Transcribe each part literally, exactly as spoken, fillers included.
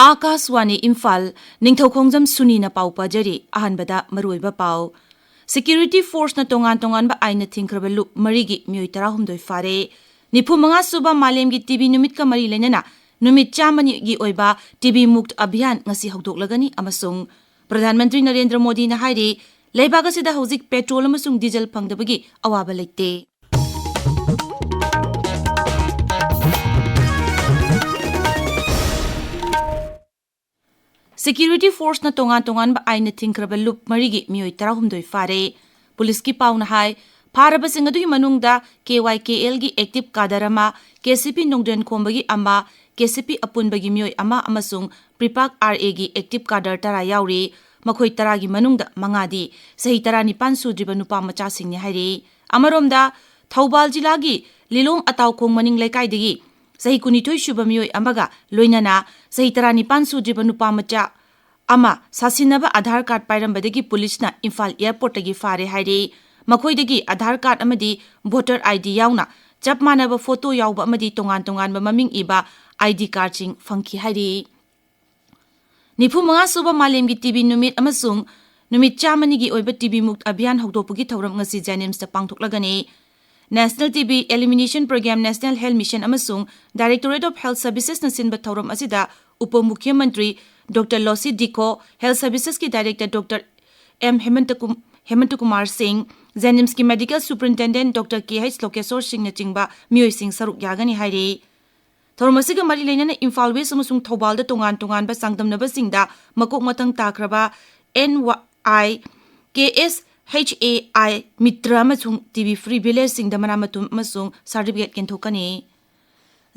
ꯑꯥꯀꯥꯁꯋꯥꯅꯤ ꯏꯝꯐꯥꯜ, ꯅꯤꯡꯊꯧꯈꯣꯡꯖꯝ ꯁꯨꯅꯤꯅ ꯄꯥꯎ ꯄꯥꯖꯔꯤ꯫ ꯑꯍꯥꯟꯕꯗ ꯃꯔꯨꯑꯣꯏꯕ ꯄꯥꯎ꯫ ꯁꯦꯀ꯭ꯌꯨꯔꯤꯇꯤ ꯐꯣꯔꯁꯅ ꯇꯣꯉꯥꯟ ꯇꯣꯉꯥꯟꯕ ꯑꯥꯏꯟꯅ ꯊꯤꯡꯈ꯭ꯔꯕ ꯂꯨꯞ ꯃꯔꯤꯒꯤ ꯃꯤꯑꯣꯏ ꯇꯔꯥꯍꯨꯝꯗꯣꯏ ꯐꯥꯔꯦ꯫ ꯅꯤꯐꯨ ꯃꯉꯥ ꯁꯨꯕ ꯃꯥꯂꯦꯝꯒꯤ ꯇꯤꯕꯤ ꯅꯨꯃꯤꯠꯀ ꯃꯔꯤ ꯂꯩꯅꯅ ꯅꯨꯃꯤꯠ ꯆꯥꯝꯃꯅꯤꯒꯤ ꯑꯣꯏꯕ ꯇꯤꯕꯤ ꯃꯨꯛꯇ ꯑꯚꯤꯌꯥꯟ ꯉꯁꯤ ꯍꯧꯗꯣꯛꯂꯒꯅꯤ ꯑꯃꯁꯨꯡ ꯄ꯭ꯔꯙꯥꯟ ꯃꯟꯇ꯭ꯔꯤ ꯅꯔꯦꯟꯗ꯭ꯔ ꯃꯣꯗꯤꯅ ꯍꯥꯏꯔꯤ, ꯂꯩꯕꯥꯛ ꯑꯁꯤꯗ ꯍꯧꯖꯤꯛ ꯄꯦꯇ꯭ꯔꯣꯜ ꯑꯃꯁꯨꯡ ꯗꯤꯖꯜ ꯐꯪꯗꯕꯒꯤ ꯑꯋꯥꯕ ꯂꯩꯇꯦ꯫ ꯁꯦꯀ꯭ꯌꯨꯔꯤꯇꯤ ꯐꯣꯔꯁꯅ ꯇꯣꯉꯥꯟ ꯇꯣꯉꯥꯟꯕ ꯑꯥꯏꯟꯅ ꯊꯤꯡꯈ꯭ꯔꯕ ꯂꯨꯞ ꯃꯔꯤꯒꯤ ꯃꯤꯑꯣꯏ ꯇꯔꯥꯍꯨꯝꯗꯣꯏ ꯐꯥꯔꯦ꯫ ꯄꯨꯂꯤꯁꯀꯤ ꯄꯥꯎꯅ ꯍꯥꯏ, ꯐꯥꯔꯕꯁꯤꯡ ꯑꯗꯨꯒꯤ ꯃꯅꯨꯡꯗ ꯀꯦ ꯋꯥꯏ ꯀꯦ ꯑꯦꯜꯒꯤ ꯑꯦꯛꯇꯤꯚ ꯀꯥꯗꯔ ꯑꯃ, ꯀꯦ ꯁꯤ ꯄꯤ ꯅꯣꯡꯗ꯭ꯔꯦꯟꯈꯣꯝꯕꯒꯤ ꯑꯃ, ꯀꯦ ꯁꯤ ꯄꯤ ꯑꯄꯨꯟꯕꯒꯤ ꯃꯤꯑꯣꯏ ꯑꯃ ꯑꯃꯁꯨꯡ ꯄ꯭ꯔꯤꯄꯥꯛ ꯑꯥꯔ ꯑꯦꯒꯤ ꯑꯦꯛꯇꯤꯚ ꯀꯥꯗꯔ ꯇꯔꯥ ꯌꯥꯎꯔꯤ꯫ ꯃꯈꯣꯏ ꯇꯔꯥꯒꯤ ꯃꯅꯨꯡꯗ ꯃꯉꯥꯗꯤ ꯆꯍꯤ ꯇꯔꯥꯅꯤꯄꯥꯟ ꯁꯨꯗ꯭ꯔꯤꯕ ꯅꯨꯄꯥ ꯃꯆꯥꯁꯤꯡꯅꯤ ꯍꯥꯏꯔꯤ꯫ ꯑꯃꯔꯣꯝꯗ, ꯊꯧꯕꯥꯜ ꯖꯤꯂꯥꯒꯤ ꯂꯤꯂꯣꯡ ꯑꯇꯥꯎꯈꯣꯡ ꯃꯅꯤꯡ ꯂꯩꯀꯥꯏꯗꯒꯤ ꯆꯍꯤ ꯀꯨꯟꯅꯤꯊꯣꯏ ꯁꯨꯕ ꯃꯤꯑꯣꯏ ꯑꯃꯒ ꯂꯣꯏꯅꯅ ꯆꯍꯤ ꯇꯔꯥꯅꯤꯄꯥꯟ ꯁꯨꯗ꯭ꯔꯤꯕ ꯅꯨꯄꯥ ꯃꯆꯥ ꯑꯃ ꯁꯥꯁꯤꯟꯅꯕ ꯑꯥꯙꯥꯔ ꯀꯥꯔꯗ ꯄꯥꯏꯔꯝꯕꯗꯒꯤ ꯄꯨꯂꯤꯁꯅ ꯏꯝꯐꯥꯜ ꯑꯦꯌꯔꯄꯣꯔꯠꯇꯒꯤ ꯐꯥꯔꯦ ꯍꯥꯏꯔꯤ꯫ ꯃꯈꯣꯏꯗꯒꯤ ꯑꯥꯙꯥꯔ ꯀꯥꯔꯗ ꯑꯃꯗꯤ ꯚꯣꯇꯔ ꯑꯥꯏ ꯗꯤ ꯌꯥꯎꯅ ꯆꯞ ꯃꯥꯟꯅꯕ ꯐꯣꯇꯣ ꯌꯥꯎꯕ ꯑꯃꯗꯤ ꯇꯣꯉꯥꯟ ꯇꯣꯉꯥꯟꯕ ꯃꯃꯤꯡ ꯏꯕ ꯑꯥꯏ ꯗꯤ ꯀꯥꯔꯗꯁꯤꯡ ꯐꯪꯈꯤ ꯍꯥꯏꯔꯤ꯫ ꯅꯤꯐꯨ ꯃꯉꯥ ꯁꯨꯕ ꯃꯥꯂꯦꯝꯒꯤ ꯇꯤꯕꯤ ꯅꯨꯃꯤꯠ ꯑꯃꯁꯨꯡ ꯅꯨꯃꯤꯠ ꯆꯥꯝꯃꯅꯤꯒꯤ ꯑꯣꯏꯕ ꯇꯤꯕꯤ ꯃꯨꯛꯇ ꯑꯚꯤꯌꯥꯟ ꯍꯧꯗꯣꯛꯄꯒꯤ ꯊꯧꯔꯝ ꯉꯁꯤ ꯖꯦꯅꯤꯝꯁꯇ ꯄꯥꯡꯊꯣꯛꯂꯒꯅꯤ꯫ National T B Elimination Program, National Health Mission ꯑꯃꯁꯨꯡ Directorate of Health Servicesꯅ ꯁꯤꯟꯕ ꯊꯧꯔꯝ ꯑꯁꯤꯗ ꯎꯄ ꯃꯨꯈ꯭ꯌ ꯃꯟꯇ꯭ꯔꯤ ꯗꯣꯛꯇꯔ ꯂꯣꯁꯤ ꯗꯤꯈꯣ, Health Servicesꯀꯤ Director ꯗꯣꯛꯇꯔ ꯑꯦꯝ ꯍꯦꯃꯟꯇꯀꯨꯝ-, ꯍꯦꯃꯟꯇꯀꯨꯃꯥꯔ ꯁꯤꯡ, ꯖꯦꯅꯤꯝꯁꯀꯤ Medical Superintendent doctor K H Lokeshor ꯁꯤꯡꯅꯆꯤꯡꯕ ꯃꯤꯑꯣꯏꯁꯤꯡ ꯁꯔꯨꯛ ꯌꯥꯒꯅꯤ ꯍꯥꯏꯔꯤ꯫ ꯊꯧꯔꯝ ꯑꯁꯤꯒ ꯃꯔꯤ ꯂꯩꯅꯅ ꯏꯝꯐꯥꯜ ꯋꯦꯁ ꯑꯃꯁꯨꯡ ꯊꯧꯕꯥꯜꯗ ꯇꯣꯉꯥꯟ ꯇꯣꯉꯥꯟꯕ ꯆꯥꯡꯗꯝꯅꯕꯁꯤꯡꯗ ꯃꯀꯣꯛ ꯃꯊꯪ ꯇꯥꯈ꯭ꯔꯕ N Y K S H A I metre ꯑꯃꯁꯨꯡ ꯇꯤꯕꯤ ꯐ꯭ꯔꯤ ꯚꯤꯂꯦꯖꯁꯤꯡꯗ ꯃꯅꯥ ꯃꯊꯨꯝ ꯑꯃꯁꯨꯡ certificate ꯌꯦꯟꯊꯣꯛꯀꯅꯤ꯫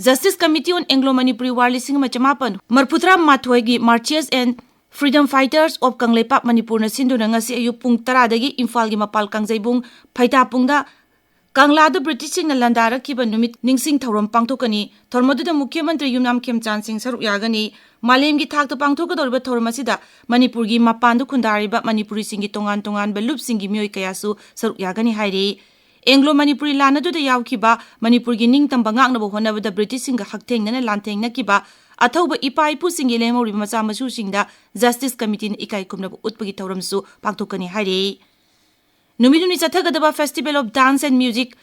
Justice Committee on Anglo Manipuri War ꯂꯤꯁꯤꯡ ꯑꯃ ꯆꯃꯥꯄꯟ ꯃꯔꯤꯐꯨꯇꯔꯥ ꯃꯥꯊꯣꯏꯒꯤ Martyrs and Freedom Fighters of Kangleipak ꯃꯅꯤꯄꯨꯔꯅ ꯁꯤꯟꯗꯨꯅ ꯉꯁꯤ ꯑꯌꯨꯛ ꯄꯨꯡ ꯇꯔꯥꯗꯒꯤ ꯏꯝꯐꯥꯜꯒꯤ ꯃꯄꯥꯜ ꯀꯥꯡꯖꯩꯕꯨꯡ ꯐꯩꯇꯥꯄꯨꯡꯗ ꯀꯪꯂꯥꯗ ꯕ꯭ꯔꯤꯇꯤꯁꯁꯤꯡꯅ ꯂꯥꯟꯗꯥꯔꯛꯈꯤꯕ ꯅꯨꯃꯤꯠ ꯅꯤꯡꯁꯤꯡ ꯊꯧꯔꯝ ꯄꯥꯡꯊꯣꯛꯀꯅꯤ꯫ ꯊꯧꯔꯝ ꯑꯗꯨꯗ ꯃꯨꯈ꯭ꯌ ꯃꯟꯇ꯭ꯔꯤ ꯌꯨꯝꯅꯥꯝ ꯈꯦꯝꯆꯥꯟ ꯁꯤꯡ ꯁꯔꯨꯛ ꯌꯥꯒꯅꯤ꯫ ꯃꯥꯂꯦꯝꯒꯤ ꯊꯥꯛꯇ ꯄꯥꯡꯊꯣꯛꯀꯗꯧꯔꯤꯕ ꯊꯧꯔꯝ ꯑꯁꯤꯗ ꯃꯅꯤꯄꯨꯔꯒꯤ ꯃꯄꯥꯟꯗ ꯈꯨꯟꯗꯥꯔꯤꯕ ꯃꯅꯤꯄꯨꯔꯤꯁꯤꯡꯒꯤ ꯇꯣꯉꯥꯟ ꯇꯣꯉꯥꯟꯕ ꯂꯨꯞꯁꯤꯡꯒꯤ ꯃꯤꯑꯣꯏ ꯀꯌꯥꯁꯨ ꯁꯔꯨꯛ ꯌꯥꯒꯅꯤ ꯍꯥꯏꯔꯤ꯫ ꯑꯦꯡꯒ꯭ꯂꯣ ꯃꯅꯤꯄꯨꯔꯤ ꯂꯥꯟ ꯑꯗꯨꯗ ꯌꯥꯎꯈꯤꯕ, ꯃꯅꯤꯄꯨꯔꯒꯤ ꯅꯤꯡꯇꯝꯕ ꯉꯥꯛꯅꯕ ꯍꯣꯠꯅꯕꯗ ꯕ꯭ꯔꯤꯇꯤꯁꯁꯤꯡꯒ ꯍꯛꯊꯦꯡꯅꯅ ꯂꯥꯟꯊꯦꯡꯅꯈꯤꯕ ꯑꯊꯧꯕ ꯏꯄꯥ ꯏꯄꯨꯁꯤꯡꯒꯤ ꯂꯦꯝꯍꯧꯔꯤꯕ ꯃꯆꯥ ꯃꯁꯨꯁꯤꯡꯗ Justice Committeeꯅ ꯏꯀꯥꯏ ꯈꯨꯝꯅꯕ ꯎꯠꯄꯒꯤ ꯊꯧꯔꯝꯁꯨ ꯄꯥꯡꯊꯣꯛꯀꯅꯤ ꯍꯥꯏꯔꯤ꯫ ꯅꯨꯃꯤꯠ ꯍꯨꯝꯅꯤ ꯆꯠꯊꯒꯗꯕ Festival of Dance and Music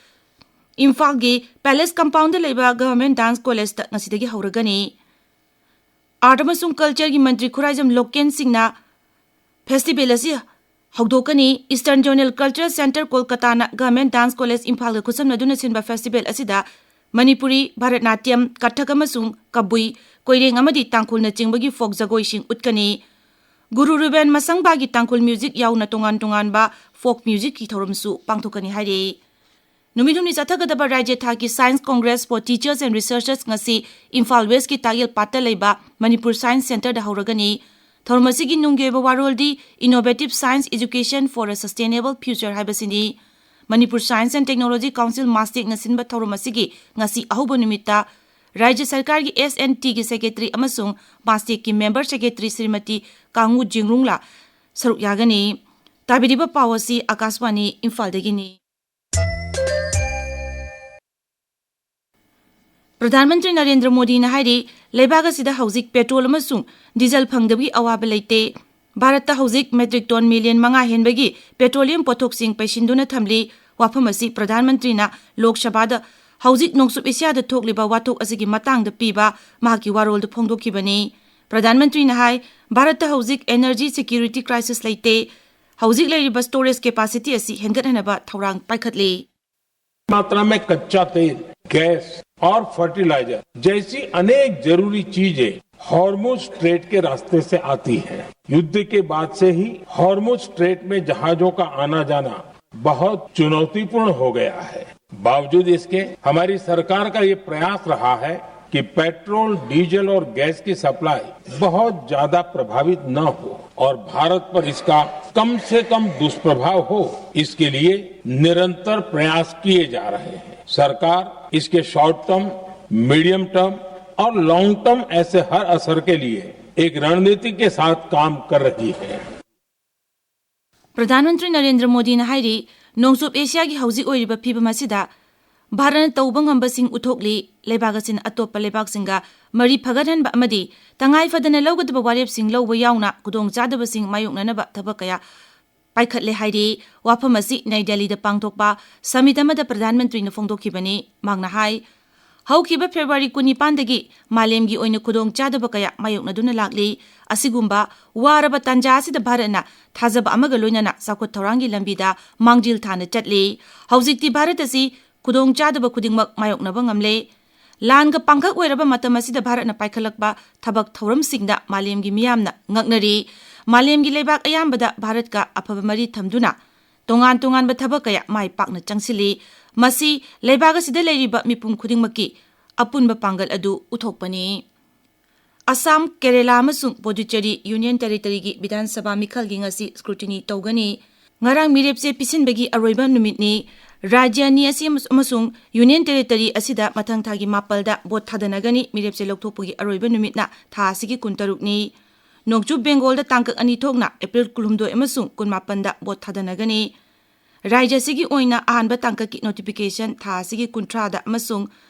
ꯏꯝꯐꯥꯜꯒꯤ Palace Compoundꯗ ꯂꯩꯕ Government Dance Collegeꯇ ꯉꯁꯤꯗꯒꯤ ꯍꯧꯔꯒꯅꯤ꯫ Art ꯑꯃꯁꯨꯡ Cultureꯒꯤ ꯃꯟꯇ꯭ꯔꯤ ꯈꯨꯔꯥꯏꯖꯝ ꯂꯣꯀꯦꯟ ꯁꯤꯡꯅ festival ꯑꯁꯤ ꯍꯧꯗꯣꯛꯀꯅꯤ꯫ Eastern Zonal Cultural Centre ꯀꯣꯜꯀꯇꯥꯅ Government Dance College ꯏꯝꯐꯥꯜꯒ ꯈꯨꯠꯁꯝꯅꯗꯨꯅ ꯁꯤꯟꯕ festival ꯑꯁꯤꯗ ꯃꯅꯤꯄꯨꯔꯤ, ꯚꯥꯔꯠꯅꯥꯇ꯭ꯌꯝ, ꯀꯊꯛ ꯑꯃꯁꯨꯡ ꯀꯕꯨꯏ, ꯀꯣꯏꯔꯦꯡ ꯑꯃꯗꯤ ꯇꯥꯡꯈꯨꯜꯅꯆꯤꯡꯕꯒꯤ folk ꯖꯒꯣꯏꯁꯤꯡ ꯎꯠꯀꯅꯤ꯫ ꯒꯨꯔꯨ ꯔꯨꯕꯦꯟ ꯃꯁꯪꯕꯥꯒꯤ ꯇꯥꯡꯈꯨꯜ music ꯌꯥꯎꯅ ꯇꯣꯉꯥꯟ ꯇꯣꯉꯥꯟꯕ folk musicꯀꯤ ꯊꯧꯔꯝꯁꯨ ꯄꯥꯡꯊꯣꯛꯀꯅꯤ ꯍꯥꯏꯔꯤ꯫ ꯅꯨꯃꯤꯠ ꯍꯨꯝꯅꯤ ꯆꯠꯊꯒꯗꯕ ꯔꯥꯖ꯭ꯌ ꯊꯥꯛꯀꯤ Science Congress for Teachers and Researchers ꯉꯁꯤ ꯏꯝꯐꯥꯜ Westꯀꯤ ꯇꯥꯛꯌꯦꯜ ꯄꯥꯠꯇ ꯂꯩꯕ ꯃꯅꯤꯄꯨꯔ Science Centreꯗ ꯍꯧꯔꯒꯅꯤ꯫ ꯊꯧꯔꯝ ꯑꯁꯤꯒꯤ ꯅꯨꯡꯒꯤ ꯑꯣꯏꯕ ꯋꯥꯔꯣꯜꯗꯤ Innovative Science Education for a Sustainable Future ꯍꯥꯏꯕꯁꯤꯅꯤ꯫ Manipur Science and Technology Council MASTECꯅ ꯁꯤꯟꯕ ꯊꯧꯔꯝ ꯑꯁꯤꯒꯤ ꯉꯁꯤ ꯑꯍꯧꯕ ꯅꯨꯃꯤꯠꯇ ꯔꯥꯖ꯭ꯌ ꯁꯔꯀꯥꯔꯒꯤ S&Tꯒꯤ secretary ꯑꯃꯁꯨꯡ MASTECꯀꯤ member secretary ꯁ꯭ꯔꯤꯃꯇꯤ ꯀꯥꯡꯉꯨ ꯖꯤꯡꯔꯨꯡꯂꯥ ꯁꯔꯨꯛ ꯌꯥꯒꯅꯤ꯫ ꯇꯥꯕꯤꯔꯤꯕ ꯄꯥꯎ ꯑꯁꯤ ꯑꯀꯥꯁꯕꯥꯅꯤ ꯏꯝꯐꯥꯜꯗꯒꯤꯅꯤ꯫ ꯄ꯭ꯔꯙꯥꯟ ꯃꯟꯇ꯭ꯔꯤ ꯅꯔꯦꯟꯗ꯭ꯔ ꯃꯣꯗꯤꯅ ꯍꯥꯏꯔꯤ, ꯂꯩꯕꯥꯛ ꯑꯁꯤꯗ ꯍꯧꯖꯤꯛ petrol ꯑꯃꯁꯨꯡ diesel ꯐꯪꯗꯕꯒꯤ ꯑꯋꯥꯕ ꯂꯩꯇꯦ꯫ ꯚꯥꯔꯠꯇ ꯍꯧꯖꯤꯛ metric ton million ꯃꯉꯥ ꯍꯦꯟꯕꯒꯤ petroleum ꯄꯣꯠꯊꯣꯛꯁꯤꯡ ꯄꯩꯁꯤꯟꯗꯨꯅ ꯊꯝꯂꯤ꯫ ꯋꯥꯐꯝ ꯑꯁꯤ ꯄ꯭ꯔꯙꯥꯟ ꯃꯟꯇ꯭ꯔꯤꯅ ꯂꯣꯛ ꯁꯚꯥꯗ ꯍꯧꯖꯤꯛ ꯅꯣꯡꯆꯨꯞ ꯑꯦꯁꯤꯌꯥꯗ ꯊꯣꯛꯂꯤꯕ ꯋꯥꯊꯣꯛ ꯑꯁꯤꯒꯤ ꯃꯇꯥꯡꯗ ꯄꯤꯕ ꯃꯍꯥꯛꯀꯤ ꯋꯥꯔꯣꯜꯗ ꯐꯣꯡꯗꯣꯛꯈꯤꯕꯅꯤ꯫ ꯄ꯭ꯔꯙꯥꯟ ꯃꯟꯇ꯭ꯔꯤꯅ ꯍꯥꯏ, ꯚꯥꯔꯠꯇ ꯍꯧꯖꯤꯛ energy security crisis ꯂꯩꯇꯦ꯫ ꯍꯧꯖꯤꯛ ꯂꯩꯔꯤꯕ storage capacity ꯑꯁꯤ ꯍꯦꯟꯒꯠꯍꯟꯅꯕ ꯊꯧꯔꯥꯡ ꯄꯥꯏꯈꯠꯂꯤ꯫ मात्रा में कच्चा तेल, गैस और फर्टिलाइजर जैसी अनेक जरूरी चीजें हॉर्मुज स्ट्रेट के रास्ते से आती हैं। युद्ध के बाद से ही हॉर्मुज स्ट्रेट में जहाजों का आना जाना बहुत चुनौतीपूर्ण हो गया है। बावजूद इसके हमारी सरकार का ये प्रयास रहा है कि पेट्रोल, डीजल और गैस की सप्लाई बहुत ज्यादा प्रभावित न हो और भारत पर इसका कम से कम दुष्प्रभाव हो, इसके लिए निरंतर प्रयास किए जा रहे हैं। सरकार इसके शॉर्ट टर्म, मीडियम टर्म और लॉन्ग टर्म ऐसे हर असर के लिए एक रणनीति के साथ काम कर रही है। ꯄ꯭ꯔꯙꯥꯟ ꯃꯟꯇ꯭ꯔꯤ ꯅꯔꯦꯟꯗ꯭ꯔ ꯃꯣꯗꯤꯅ ꯍꯥꯏꯔꯤ, ꯅꯣꯡꯆꯨꯞ ꯑꯦꯁꯤꯌꯥꯒꯤ ꯍꯧꯖꯤꯛ ꯑꯣꯏꯔꯤꯕ ꯐꯤꯕꯝ ꯑꯁꯤꯗ ꯚꯥꯔꯠꯅ ꯇꯧꯕ ꯉꯝꯕꯁꯤꯡ ꯎꯠꯊꯣꯛꯂꯤ꯫ ꯂꯩꯕꯥꯛ ꯑꯁꯤꯅ ꯑꯇꯣꯞꯄ ꯂꯩꯕꯥꯛꯁꯤꯡꯒ ꯃꯔꯤ ꯐꯒꯠꯍꯟꯕ ꯑꯃꯗꯤ ꯇꯉꯥꯏ ꯐꯗꯅ ꯂꯧꯒꯗꯕ ꯋꯥꯔꯦꯞꯁꯤꯡ ꯂꯧꯕ ꯌꯥꯎꯅ ꯈꯨꯗꯣꯡꯆꯥꯗꯕꯁꯤꯡ ꯃꯥꯌꯣꯛꯅꯅꯕ ꯊꯕꯛ ꯀꯌꯥ ꯄꯥꯏꯈꯠꯂꯦ ꯍꯥꯏꯔꯤ꯫ ꯋꯥꯐꯝ ꯑꯁꯤ ꯅ꯭ꯌꯨ ꯗꯦꯜꯂꯤꯗ ꯄꯥꯡꯊꯣꯛꯄ summit ꯑꯃꯗ ꯄ꯭ꯔꯙꯥꯟ ꯃꯟꯇ꯭ꯔꯤꯅ ꯐꯣꯡꯗꯣꯛꯈꯤꯕꯅꯤ꯫ ꯃꯍꯥꯛꯅ ꯍꯥꯏ, ꯍꯧꯈꯤꯕ ꯐꯦꯕ꯭ꯔꯨꯋꯥꯔꯤ ꯀꯨꯟꯅꯤꯄꯥꯟꯗꯒꯤ ꯃꯥꯂꯦꯝꯒꯤ ꯑꯣꯏꯅ ꯈꯨꯗꯣꯡꯆꯥꯗꯕ ꯀꯌꯥ ꯃꯥꯌꯣꯛꯅꯗꯨꯅ ꯂꯥꯛꯂꯤ꯫ ꯑꯁꯤꯒꯨꯝꯕ ꯋꯥꯔꯕ ꯇꯥꯟꯖꯥ ꯑꯁꯤꯗ ꯚꯥꯔꯠꯅ ꯊꯥꯖꯕ ꯑꯃꯒ ꯂꯣꯏꯅꯅ ꯆꯥꯎꯈꯠ ꯊꯧꯔꯥꯡꯒꯤ ꯂꯝꯕꯤꯗ ꯃꯥꯡꯖꯤꯜ ꯊꯥꯅ ꯆꯠꯂꯤ꯫ ꯍꯧꯖꯤꯛꯇꯤ ꯚꯥꯔꯠ ꯑꯁꯤ ꯈꯨꯗꯣꯡꯆꯥꯗꯕ ꯈꯨꯗꯤꯡꯃꯛ ꯃꯥꯌꯣꯛꯅꯕ ꯉꯝꯂꯦ꯫ ꯂꯥꯟꯒ ꯄꯥꯡꯈꯛ ꯑꯣꯏꯔꯕ ꯃꯇꯝ ꯑꯁꯤꯗ ꯚꯥꯔꯠꯅ ꯄꯥꯏꯈꯠꯂꯛꯄ ꯊꯕꯛ ꯊꯧꯔꯝꯁꯤꯡꯗ ꯃꯥꯂꯦꯝꯒꯤ ꯃꯤꯌꯥꯝꯅ ꯉꯛꯅꯔꯤ꯫ ꯃꯥꯂꯦꯝꯒꯤ ꯂꯩꯕꯥꯛ ꯑꯌꯥꯝꯕꯗ ꯚꯥꯔꯠꯀ ꯑꯐꯕ ꯃꯔꯤ ꯊꯝꯗꯨꯅ ꯇꯣꯉꯥꯟ ꯇꯣꯉꯥꯟꯕ ꯊꯕꯛ ꯀꯌꯥ ꯃꯥꯏ ꯄꯥꯛꯅ ꯆꯪꯁꯤꯜꯂꯤ꯫ ꯃꯁꯤ ꯂꯩꯕꯥꯛ ꯑꯁꯤꯗ ꯂꯩꯔꯤꯕ ꯃꯤꯄꯨꯝ ꯈꯨꯗꯤꯡꯃꯛꯀꯤ ꯑꯄꯨꯟꯕ ꯄꯥꯡꯒꯜ ꯑꯗꯨ ꯎꯠꯊꯣꯛꯄꯅꯤ꯫ ꯑꯁꯥꯝ, ꯀꯦꯔꯦꯂꯥ ꯑꯃꯁꯨꯡ ꯄꯣꯗꯨꯆꯦꯔꯤ ꯌꯨꯅꯤꯌꯟ ꯇꯦꯔꯤꯇꯔꯤꯒꯤ ꯕꯤꯙꯥꯟ ꯁꯚꯥ ꯃꯤꯈꯜꯒꯤ ꯉꯁꯤ scrutiny ꯇꯧꯒꯅꯤ꯫ ꯉꯔꯥꯡ ꯃꯤꯔꯦꯞꯆꯦ ꯄꯤꯁꯤꯟꯕꯒꯤ ꯑꯔꯣꯏꯕ ꯅꯨꯃꯤꯠꯅꯤ꯫ ꯔꯥꯖ꯭ꯌ ꯑꯅꯤ ꯑꯁꯤ ꯑꯃꯁꯨ-, ꯑꯃꯁꯨꯡ ꯌꯨꯅꯤꯌꯟ ꯇꯦꯔꯤꯇꯔꯤ ꯑꯁꯤꯗ ꯃꯊꯪ ꯊꯥꯒꯤ ꯃꯥꯄꯜꯗ ꯚꯣꯠ ꯊꯥꯗꯅꯒꯅꯤ꯫ ꯃꯤꯔꯦꯞꯆꯦ ꯂꯧꯊꯣꯛꯄꯒꯤ ꯑꯔꯣꯏꯕ ꯅꯨꯃꯤꯠꯅ ꯊꯥ ꯑꯁꯤꯒꯤ ꯀꯨꯟꯇꯔꯨꯛꯅꯤ꯫ ꯅꯣꯡꯆꯨꯞ ꯕꯦꯡꯒꯣꯜꯗ ꯇꯥꯡꯀꯛ ꯑꯅꯤ ꯊꯣꯛꯅ ꯑꯦꯄ꯭ꯔꯤꯜ ꯀꯨꯟꯍꯨꯝꯗꯣꯏ ꯑꯃꯁꯨꯡ ꯀꯨꯟꯃꯥꯄꯟꯗ ꯚꯣꯠ ꯊꯥꯗꯅꯒꯅꯤ꯫ ꯔꯥꯖ꯭ꯌ ꯑꯁꯤꯒꯤ ꯑꯣꯏꯅ ꯑꯍꯥꯟꯕ ꯇꯥꯡꯀꯛꯀꯤ notification ꯊꯥ ꯑꯁꯤꯒꯤ ꯀꯨꯟꯊ꯭ꯔꯥꯗ ꯑꯃꯁꯨꯡ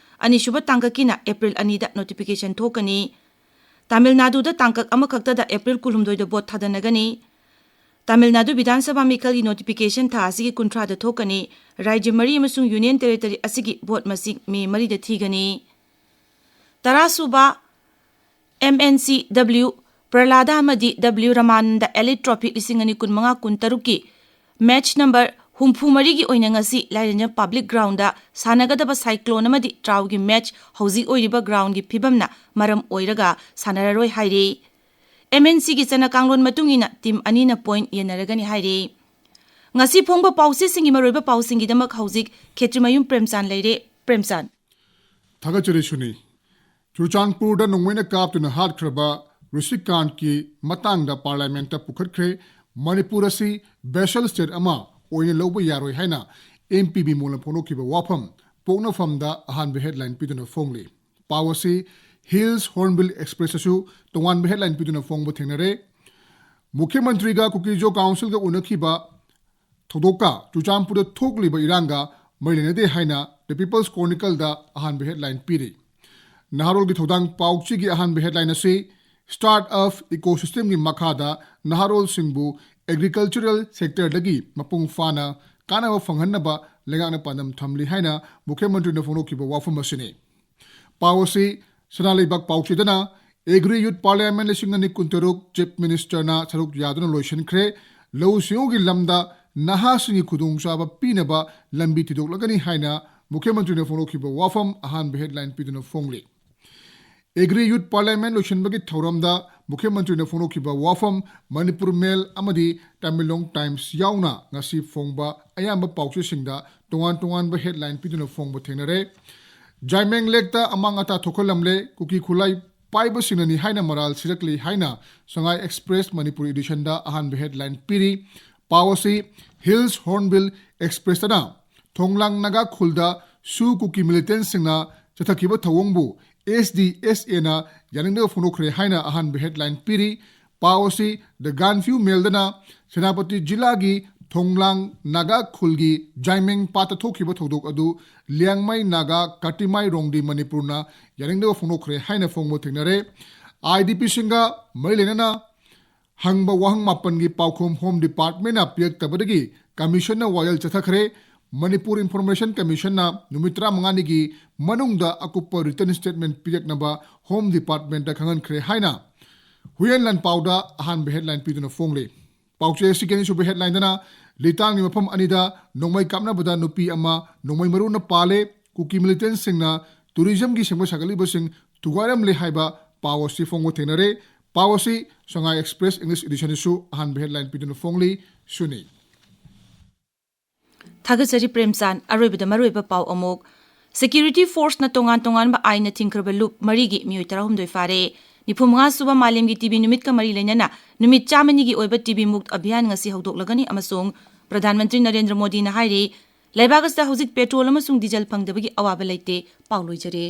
ꯑꯅꯤꯁꯨꯕ ꯇꯥꯡꯀꯛꯀꯤꯅ ꯑꯦꯄ꯭ꯔꯤꯜ ꯑꯅꯤꯗ notification ꯊꯣꯛꯀꯅꯤ꯫ ꯇꯥꯃꯤꯜ ꯅꯥꯗꯨꯗ ꯇꯥꯡꯀꯛ ꯑꯃꯈꯛꯇꯗ ꯑꯦꯄ꯭ꯔꯤꯜ ꯀꯨꯟꯍꯨꯝꯗꯣꯏꯗ ꯚꯣꯠ ꯊꯥꯗꯅꯒꯅꯤ꯫ ꯇꯥꯃꯤꯜ ꯅꯥꯗꯨ ꯕꯤꯙꯥꯟ ꯁꯚꯥ ꯃꯤꯈꯜꯒꯤ notification ꯊꯥ ꯑꯁꯤꯒꯤ ꯀꯨꯟꯊ꯭ꯔꯥꯗ ꯊꯣꯛꯀꯅꯤ꯫ ꯔꯥꯖ꯭ꯌ ꯃꯔꯤ ꯑꯃꯁꯨꯡ ꯌꯨꯅꯤꯌꯟ ꯇꯦꯔꯤꯇꯔꯤ ꯑꯁꯤꯒꯤ ꯚꯣꯠ ꯃꯁꯤꯡ ꯃꯦ ꯃꯔꯤꯗ ꯊꯤꯒꯅꯤ꯫ ꯇꯔꯥꯁꯨꯕ ꯑꯦꯝ ꯑꯦꯟ ꯁꯤ ꯗꯕ꯭ꯂꯤꯎ ꯄ꯭ꯔꯂꯥꯗꯥ ꯑꯃꯗꯤ ꯗꯕ꯭ꯂꯤꯎ ꯔꯃꯥꯅꯟꯗ ꯑꯦꯂꯤꯠ ꯇ꯭ꯔꯣꯐꯤ ꯂꯤꯁꯤꯡ ꯑꯅꯤ ꯀꯨꯟꯃꯉꯥ ꯀꯨꯟꯇꯔꯨꯛꯀꯤ ꯃꯦꯆ ꯅꯝꯕꯔ ꯍꯨꯝꯐꯨ ꯃꯔꯤꯒꯤ ꯑꯣꯏꯅ ꯉꯁꯤ ꯂꯥꯏꯔꯦꯟꯖꯝ ꯄꯕ꯭ꯂꯤꯛ ꯒ꯭ꯔꯥꯎꯟꯗ ꯁꯥꯟꯅꯒꯗꯕ ꯁꯥꯏꯀ꯭ꯂꯣꯟ ꯑꯃꯗꯤ ꯇ꯭ꯔꯥꯎꯒꯤ ꯃꯦꯆ ꯍꯧꯖꯤꯛ ꯑꯣꯏꯔꯤꯕ ꯒ꯭ꯔꯥꯎꯟꯒꯤ ꯐꯤꯕꯝꯅ ꯃꯔꯝ ꯑꯣꯏꯔꯒ ꯁꯥꯟꯅꯔꯔꯣꯏ ꯍꯥꯏꯔꯤ꯫ ꯑꯦꯝ ꯑꯦꯟ ꯁꯤꯒꯤ ꯆꯠꯅ ꯀꯥꯡꯂꯣꯟ ꯃꯇꯨꯡ ꯏꯟꯅ ꯇꯤꯝ ꯑꯅꯤꯅ ꯄꯣꯏꯟꯠ ꯌꯦꯟꯅꯔꯒꯅꯤ ꯍꯥꯏꯔꯤ꯫ ꯉꯁꯤ ꯐꯣꯡꯕ ꯄꯥꯎꯆꯦꯁꯤꯡꯒꯤ ꯃꯔꯨꯑꯣꯏꯕ ꯄꯥꯎꯁꯤꯡꯒꯤꯗꯃꯛ ꯍꯧꯖꯤꯛ ꯈꯦꯇ꯭ꯔꯤꯃꯌꯨꯝ ꯄ꯭ꯔꯦꯝꯆꯥꯟ ꯂꯩꯔꯦ꯫ ꯄ꯭ꯔꯦꯝꯆꯥꯟ꯫ ꯊꯥꯒꯠꯆꯔꯤ ꯁꯨꯅꯤ꯫ ꯆꯨꯔꯆꯥꯟꯄꯨꯔꯗ ꯅꯣꯡꯃꯩꯅ ꯀꯥꯞꯇꯨꯅ ꯍꯥꯠꯈ꯭ꯔꯕ ꯔꯤꯁꯤꯀꯥꯟꯠꯀꯤ ꯃꯇꯥꯡꯗ ꯄꯥꯔꯂꯤꯌꯥꯃꯦꯟꯠꯇ ꯄꯨꯈꯠꯈ꯭ꯔꯦ꯫ ꯃꯅꯤꯄꯨꯔ ꯑꯁꯤ special state ꯑꯃ ꯑꯣꯏꯅ ꯂꯧꯕ ꯌꯥꯔꯣꯏ ꯍꯥꯏꯅ ꯑꯦꯝ ꯄꯤ ꯕꯤꯃꯣꯜꯅ ꯐꯣꯡꯗꯣꯛꯈꯤꯕ ꯋꯥꯐꯝ ꯄꯣꯛꯅꯐꯝꯗ ꯑꯍꯥꯟꯕ headline ꯄꯤꯗꯨꯅ ꯐꯣꯡꯂꯤ꯫ ꯄꯥꯎ ꯑꯁꯤ ꯍꯤꯜꯁ ꯍꯣꯔꯟꯕꯤꯜ ꯑꯦꯛꯁꯄ꯭ꯔꯦꯁꯇꯁꯨ ꯇꯣꯉꯥꯟꯕ headline ꯄꯤꯗꯨꯅ ꯐꯣꯡꯕ ꯊꯦꯡꯅꯔꯦ꯫ ꯃꯨꯈ꯭ꯌ ꯃꯟꯇ꯭ꯔꯤꯒ ꯀꯨꯀꯤꯖꯣ ꯀꯥꯎꯟꯁꯤꯜꯒ ꯎꯅꯈꯤꯕ ꯊꯧꯗꯣꯛꯀ ꯆꯨꯔꯆꯥꯟꯄꯨꯔꯗ ꯊꯣꯛꯂꯤꯕ ꯏꯔꯥꯡꯒ ꯃꯔꯤ ꯂꯩꯅꯗꯦ ꯍꯥꯏꯅ The People's Chronicleꯗ ꯑꯍꯥꯟꯕ headline ꯄꯤꯔꯤ꯫ ꯅꯍꯥꯔꯣꯜꯒꯤ ꯊꯧꯗꯥꯡ ꯄꯥꯎꯆꯦꯒꯤ ꯑꯍꯥꯟꯕ headline ꯑꯁꯤ Start-up Ecosystemꯒꯤ ꯃꯈꯥꯗ ꯅꯍꯥꯔꯣꯜꯁꯤꯡꯕꯨ agricultural sectorꯗꯒꯤ ꯃꯄꯨꯡ ꯐꯥꯅ ꯀꯥꯟꯅꯕ ꯐꯪꯍꯟꯅꯕ ꯂꯩꯉꯥꯛꯅ ꯄꯥꯟꯗꯝ ꯊꯝꯂꯤ ꯍꯥꯏꯅ ꯃꯨꯈ꯭ꯌ ꯃꯟꯇ꯭ꯔꯤꯅ ꯐꯣꯡꯗꯣꯛꯈꯤꯕ ꯋꯥꯐꯝ ꯑꯁꯤꯅꯤ꯫ ꯄꯥꯎ ꯑꯁꯤ ꯁꯅꯥ ꯂꯩꯕꯥꯛ ꯄꯥꯎꯆꯦꯗꯅ Agri Youth Parliament ꯂꯤꯁꯤꯡ ꯑꯅꯤ ꯀꯨꯟꯇꯔꯨꯛ Chief Ministerꯅ ꯁꯔꯨꯛ ꯌꯥꯗꯨꯅ ꯂꯣꯏꯁꯤꯟꯈ꯭ꯔꯦ꯫ ꯂꯧꯎ ꯁꯤꯡꯎꯒꯤ ꯂꯝꯗ ꯅꯍꯥꯁꯤꯡꯒꯤ ꯈꯨꯗꯣꯡꯆꯥꯕ ꯄꯤꯅꯕ ꯂꯝꯕꯤ ꯊꯤꯗꯣꯛꯂꯒꯅꯤ ꯍꯥꯏꯅ ꯃꯨꯈ꯭ꯌ ꯃꯟꯇ꯭ꯔꯤꯅ ꯐꯣꯡꯗꯣꯛꯈꯤꯕ ꯋꯥꯐꯝ ꯑꯍꯥꯟꯕ headline ꯄꯤꯗꯨꯅ ꯐꯣꯡꯂꯤ꯫ Agri Youth Parliament ꯂꯣꯏꯁꯤꯟꯕꯒꯤ ꯊꯧꯔꯝꯗ ꯃꯨꯈ꯭ꯌ ꯃꯟꯇ꯭ꯔꯤꯅ ꯐꯣꯡꯗꯣꯛꯈꯤꯕ ꯋꯥꯐꯝ, ꯃꯅꯤꯄꯨꯔ Mail ꯑꯃꯗꯤ Tamenglong Times ꯌꯥꯎꯅ ꯉꯁꯤ ꯐꯣꯡꯕ ꯑꯌꯥꯝꯕ ꯄꯥꯎꯆꯦꯁꯤꯡꯗ ꯇꯣꯉꯥꯟ ꯇꯣꯉꯥꯟꯕ headline ꯄꯤꯗꯨꯅ ꯐꯣꯡꯕ ꯊꯦꯡꯅꯔꯦ꯫ ꯖꯥꯏꯃꯦꯡ ꯂꯦꯛꯇ ꯑꯃꯥꯡ ꯑꯇꯥ ꯊꯣꯛꯍꯜꯂꯝꯂꯦ, ꯀꯨꯀꯤ ꯈꯨꯠꯂꯥꯏ ꯄꯥꯏꯕꯁꯤꯡꯅꯅꯤ ꯍꯥꯏꯅ ꯃꯔꯥꯜ ꯁꯤꯔꯛꯂꯤ ꯍꯥꯏꯅ ꯁꯉꯥꯏ Express ꯃꯅꯤꯄꯨꯔ editionꯗ ꯑꯍꯥꯟꯕ headline ꯄꯤꯔꯤ꯫ ꯄꯥꯎ ꯑꯁꯤ Hills Hornbill Expressꯇꯅ ꯊꯣꯡꯂꯥꯡ ꯅꯥꯒꯥ ꯈꯨꯜꯗ ꯁꯨ ꯀꯨꯀꯤ militantꯁꯤꯡꯅ ꯆꯠꯊꯈꯤꯕ ꯊꯧꯑꯣꯡꯕꯨ SDSAꯅ ꯌꯥꯅꯤꯡꯗꯕ ꯐꯣꯡꯗꯣꯛꯈ꯭ꯔꯦ ꯍꯥꯏꯅ ꯑꯍꯥꯟꯕ headline ꯄꯤꯔꯤ꯫ ꯄꯥꯎ ꯑꯁꯤ The Gaanphiu Mailꯗꯅ ꯁꯦꯅꯥꯄꯇꯤ ꯖꯤꯂꯥꯒꯤ ꯊꯣꯡꯂꯥꯡ ꯅꯥꯒꯥ ꯈꯨꯜꯒꯤ ꯖꯥꯏꯃꯦꯡ ꯄꯥꯠꯇ ꯊꯣꯛꯈꯤꯕ ꯊꯧꯗꯣꯛ ꯑꯗꯨ ꯂꯤꯌꯥꯡꯃꯩ ꯅꯥꯒꯥ ꯀꯥꯇꯤꯃꯥꯏ ꯔꯣꯡꯗꯤ ꯃꯅꯤꯄꯨꯔꯅ ꯌꯥꯅꯤꯡꯗꯕ ꯐꯣꯡꯗꯣꯛꯈ꯭ꯔꯦ ꯍꯥꯏꯅ ꯐꯣꯡꯕ ꯊꯦꯡꯅꯔꯦ꯫ IDPꯁꯤꯡꯒ ꯃꯔꯤ ꯂꯩꯅꯅ ꯍꯪꯕ ꯋꯥꯍꯪ ꯃꯥꯄꯟꯒꯤ ꯄꯥꯎꯈꯨꯝ Home Departmentꯅ ꯄꯤꯔꯛꯇꯕꯗꯒꯤ Commissionꯅ ꯋꯥꯌꯦꯜ ꯆꯠꯊꯈ꯭ꯔꯦ꯫ ꯃꯅꯤꯄꯨꯔ Information Commissionꯅ ꯅꯨꯃꯤꯠ ꯇꯔꯥꯃꯉꯥꯅꯤꯒꯤ ꯃꯅꯨꯡꯗ ꯑꯀꯨꯞꯄ written statement ꯄꯤꯔꯛꯅꯕ Home Departmentꯇ ꯈꯪꯍꯟꯈ꯭ꯔꯦ ꯍꯥꯏꯅ ꯍꯨꯏꯌꯦꯟ ꯂꯥꯟꯄꯥꯎꯗ ꯑꯍꯥꯟꯕ headline ꯄꯤꯗꯨꯅ ꯐꯣꯡꯂꯤ꯫ ꯄꯥꯎꯆꯦ ꯑꯁꯤꯒꯤ ꯑꯅꯤꯁꯨꯕ headlineꯗꯅ ꯂꯤꯇꯥꯟꯒꯤ ꯃꯐꯝ ꯑꯅꯤꯗ ꯅꯣꯡꯃꯩ ꯀꯥꯞꯅꯕꯗ ꯅꯨꯄꯤ ꯑꯃ ꯅꯣꯡꯃꯩ ꯃꯔꯨꯅ ꯄꯥꯜꯂꯦ, ꯀꯨꯀꯤ militantꯁꯤꯡꯅ tourismꯒꯤ ꯁꯦꯝꯒꯠ ꯁꯥꯒꯠꯂꯤꯕꯁꯤꯡ ꯊꯨꯒꯥꯏꯔꯝꯂꯦ ꯍꯥꯏꯕ ꯄꯥꯎ ꯑꯁꯤ ꯐꯣꯡꯕ ꯊꯦꯡꯅꯔꯦ꯫ ꯄꯥꯎ ꯑꯁꯤ ꯁꯉꯥꯏ Express English editionꯗꯁꯨ ꯑꯍꯥꯟꯕ headline ꯄꯤꯗꯨꯅ ꯐꯣꯡꯂꯤ꯫ ꯁꯨꯅꯤ꯫ ꯊꯥꯒꯠꯆꯔꯤ ꯄ꯭ꯔꯦꯝꯆꯥꯟ꯫ ꯑꯔꯣꯏꯕꯗ ꯃꯔꯨꯑꯣꯏꯕ ꯄꯥꯎ ꯑꯃꯨꯛ꯫ Security forceꯅ ꯇꯣꯉꯥꯟ ꯇꯣꯉꯥꯟꯕ ꯑꯥꯏꯟꯅ ꯊꯤꯡꯈ꯭ꯔꯕ ꯂꯨꯞ ꯃꯔꯤꯒꯤ ꯃꯤꯑꯣꯏ ꯇꯔꯥꯍꯨꯝꯗꯣꯏ ꯐꯥꯔꯦ꯫ ꯅꯤꯐꯨ ꯃꯉꯥ ꯁꯨꯕ ꯃꯥꯂꯦꯝꯒꯤ TB ꯅꯨꯃꯤꯠꯀ ꯃꯔꯤ ꯂꯩꯅꯅ ꯅꯨꯃꯤꯠ ꯆꯥꯝꯃꯅꯤꯒꯤ ꯑꯣꯏꯕ TB ꯃꯨꯛ ꯑꯚꯤꯌꯥꯟ ꯉꯁꯤ ꯍꯧꯗꯣꯛꯂꯒꯅꯤ ꯑꯃꯁꯨꯡ ꯄ꯭ꯔꯙꯥꯟ ꯃꯟꯇ꯭ꯔꯤ ꯅꯔꯦꯟꯗ꯭ꯔ ꯃꯣꯗꯤꯅ ꯍꯥꯏꯔꯤ, ꯂꯩꯕꯥꯛ ꯑꯁꯤꯗ ꯍꯧꯖꯤꯛ petrol ꯑꯃꯁꯨꯡ diesel ꯐꯪꯗꯕꯒꯤ ꯑꯋꯥꯕ ꯂꯩꯇꯦ꯫ ꯄꯥꯎ ꯂꯣꯏꯖꯔꯦ꯫